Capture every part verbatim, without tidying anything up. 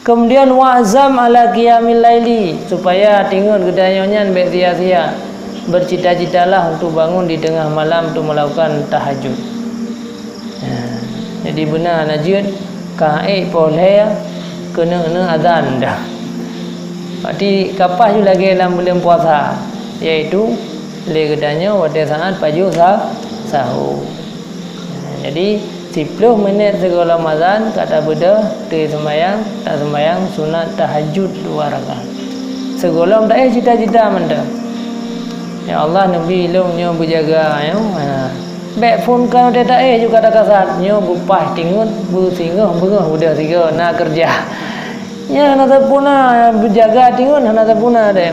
Kemudian, wa'zam ala qiyamil laili, supaya tingon geutanyoe nyan bék sia-sia. Bercita-citalah untuk bangun di tengah malam untuk melakukan tahajud. Ha, jadi beuna na jeuet ka ék poh lhèe keuneuk-neuk azan dah. Berarti ka paih ju lagèe lam buleuen puasa, yaitu lé geutanyoe watèe saat pajoh sa-, sahô. Jadi, siplôh minèt sigohlom azan ka tabeudôh teuseumayang, taseumayang sunat tahajud dua rakaat. Sigohlom taéh cita-cita mantong. Ya Allah, neubi lôn nyoe beujaga nyoe. Ha. Bèk phôn ka watèe taéh ju ka takasat. Nyoe beupaih tingon, beusingoh beungoh beudôh sigoe na keureuja. Nyan hana sapeue na, beujaga tingon hana sapeue na deh.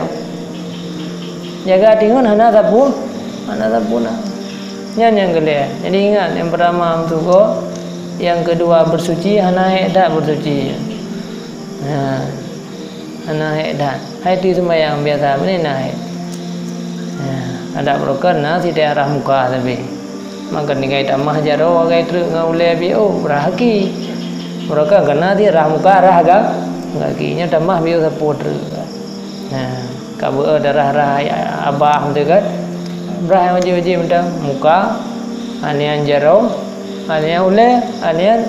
Jaga tingon hana sapeue, hana sapeue na. Nyan nyang keu lhèe. Jadi ingat, nyang peurtama meutugoe, nyang keudua bersuci, hana hék that bersuci. Ha, hana hék that. Hai teuseumayang biasa, beuna na hék. Ha, adak beurokon na sitée arah muka sabe. Maka tinggai tamah jaroe wagai treuk ngon ulée biôh, rah gaki. Beurokon keunan sirah muka, rah ga-, gaki. Nyoe tamah biôh sapeue treuk. Nah, ka beu darah-rah abah meuteugét. Brah nyang uji-uji mantong, muka, anian jaroe, anian ulée, anian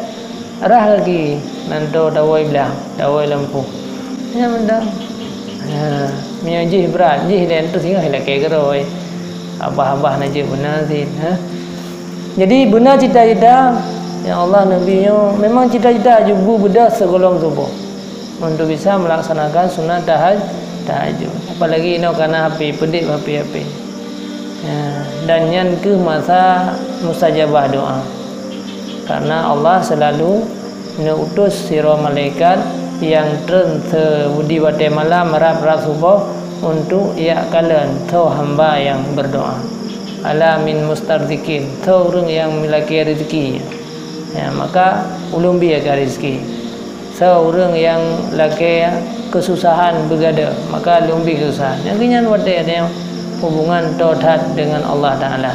rah gaki, nan toe dawai blang, dawai lampôh. Nyan mantong. Ha, meunyoe jih brat, jih lé, tu singoh ilakée keudroe. Abah-abah na jeuet beuna cit, ha. Jadi, beuna cita-cita, ya Allah, Nabi nyoe memang cita-cita aju bu beudôh sigohlom suboh untuk bisa melaksanakan sunat tahaj-, tahajud. Apalagi inoe kana HP, peudeh HP-HP. Ya, dan nyan keuh masa mustajabah doa. Karena Allah selalu neuutus sidroe malaikat nyang treun se-, di watée malam rab-rab suboh untuk jak kalon soe hamba nyang berdoa. Ala min mustarzikin, soe ureuëng nyang meulakée rezeki. Ya, maka ulôn bi ka rezeki. Soe ureuëng nyang lakée keususahan beugadôh, maka lôn bi keususahan. Nyang keuh nyan watée nyan hubungan toe that deungon Allah Taala.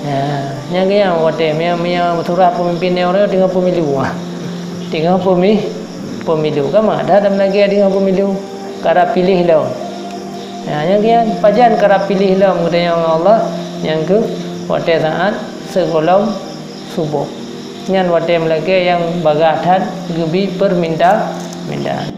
Ya, nyang keuh nyan watée meunyoe, meunyoe surah peumimpin nyoe teungoh pemilu. Teungoh pemi-, pemilu. Ka mat that lam lagée teungoh pemilu. Karab piléh lom. Ya, nyang keuh nyan pajan karab piléh lom geutanyoe ngon Allah, nyang keuh watée saat sigohlom suboh. Nyan watée meulakée nyang bagah that geubi peuminta-, mintaan.